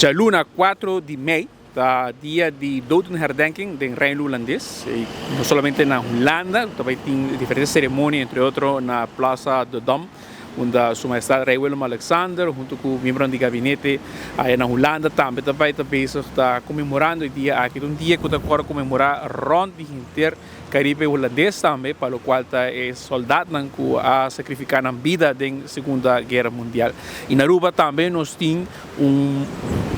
Djaluna 4 di mei ta dia di Dodenherdenking den Reino Hulandes. Y no solamente na Hulanda, ta bay tin diferente ceremonia, entre otro na Plaza de Dam, unda Su Majestad Rey Willem Alexander hunto cu miembronan di gabinete aya na Hulanda tambe ta bay ta bezig ta conmemorando e dia aki. Ta un dia cu ta core conmemora rond di henter Caribe Hulandes tambe, pa locual ta e soldatnan cu a sacrifica nan bida den Segunda Guera Mundial. Y na Aruba tambe nos tin un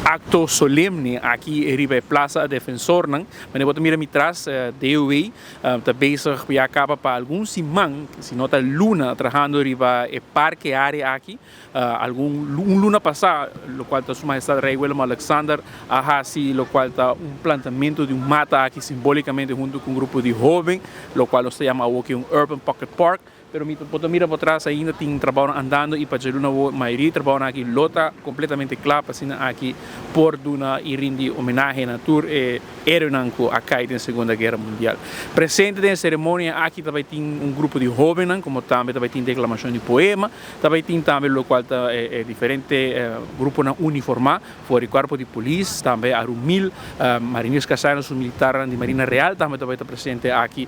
acto solemne aki riba e Plaza Defensornan. Manera bo ta mira mi tras, DOW ta bezig ya caba pa algun siman, si no ta luna, trahando riba e parke area aki. Algun un luna pasá, lokual ta Su Mahestad Rei Willem Alexander a hasi lokual ta un plantamentu di un mata aki simbolikamente huntu ku un grupo di hóben, lokual nos ta yama awoki un Urban Pocket Park. Pero mi bo ta mira por tras ainda tin trabounan andando i pa djaluna awor mayoria di trabounan aki lo ta kompletamente kla pa asina aki por duna i rindi homenahe na tur e héroenan ku a kai den Segunda Guera Mundial. Presente den e seremonia aki ta bai tin un grupo di hóbennan komo tambe ta bai tin deklamashon di poema. Ta bay tin tambe locual ta e diferente gruponan uniforma for di cuerpo di polis, tambe Arumil, Mariniers Kazerne, su militarnan di Marina Real tambe ta bay ta presente aki.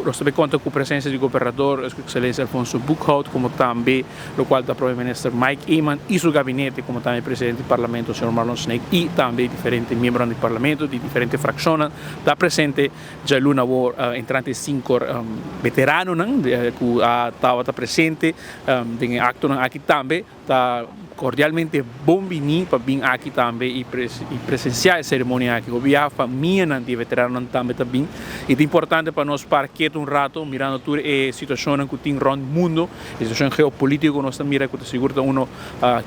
Nos ta bay conta cu presencia di Gobernador su Excelencia Alfonso Boekhoudt como tambe locual ta Prome Minister Mike Eman y su gabinete como tambe Presidente di Parlamento señor Marlon Sneek y tambe diferente miembronan di Parlamento di diferente fraccionnan ta presente. Djaluna awor entrante sinkor veteranonan ku a tabata presente den e aktonan aki tambe ta kordialmente bon bini pa bin aki tambe i presensiá e seremonia aki. Hopi biaha famianan di e veteranonan tambe ta bin i ta importante pa nos para ketu un rato mirando tur e situashonnan ku tin rònt mundo, e situashon geopolitiko ku nos ta mira ku ta sigur ta uno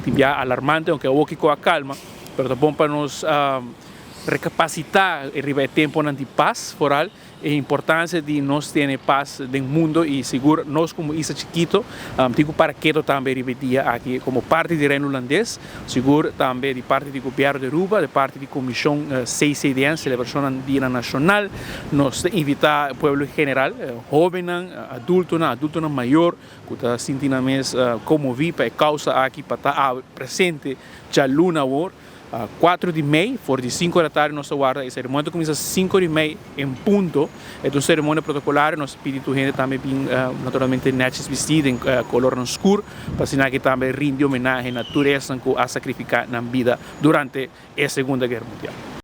tin biaha alarmante ounke awor kiko a kalma pero ta bon pa nos Recapacita riba e temponan di paz, vooral e importancia di nos tene paz den mundo y sigur nos como isla chikito tin cu para keto tambe riba e dia aki como parti di Reino Hulandes, sigur tambe di parti di Gobierno di Aruba, di parti di Comision CCDN, Celebracionnan Dianan Nacional, nos ta invita pueblo en general, hobennan, adultonan, adultonan mayor cu ta sinti nan mes conmovi pa e causa aki pa ta presente djaluna awor. 4 di mei, for di 5 di tardi nos ta warda e ceremonia ta cuminsa 5 di mei en punto. E ta un ceremonia protocolario, nos ta pidi tur hende tambe bin naturalmente netjes bisti den colornan scur pa asina aki tambe rindi homenahe na tur esnan cu a sacrifica nan bida durante e Segunda Guera Mundial.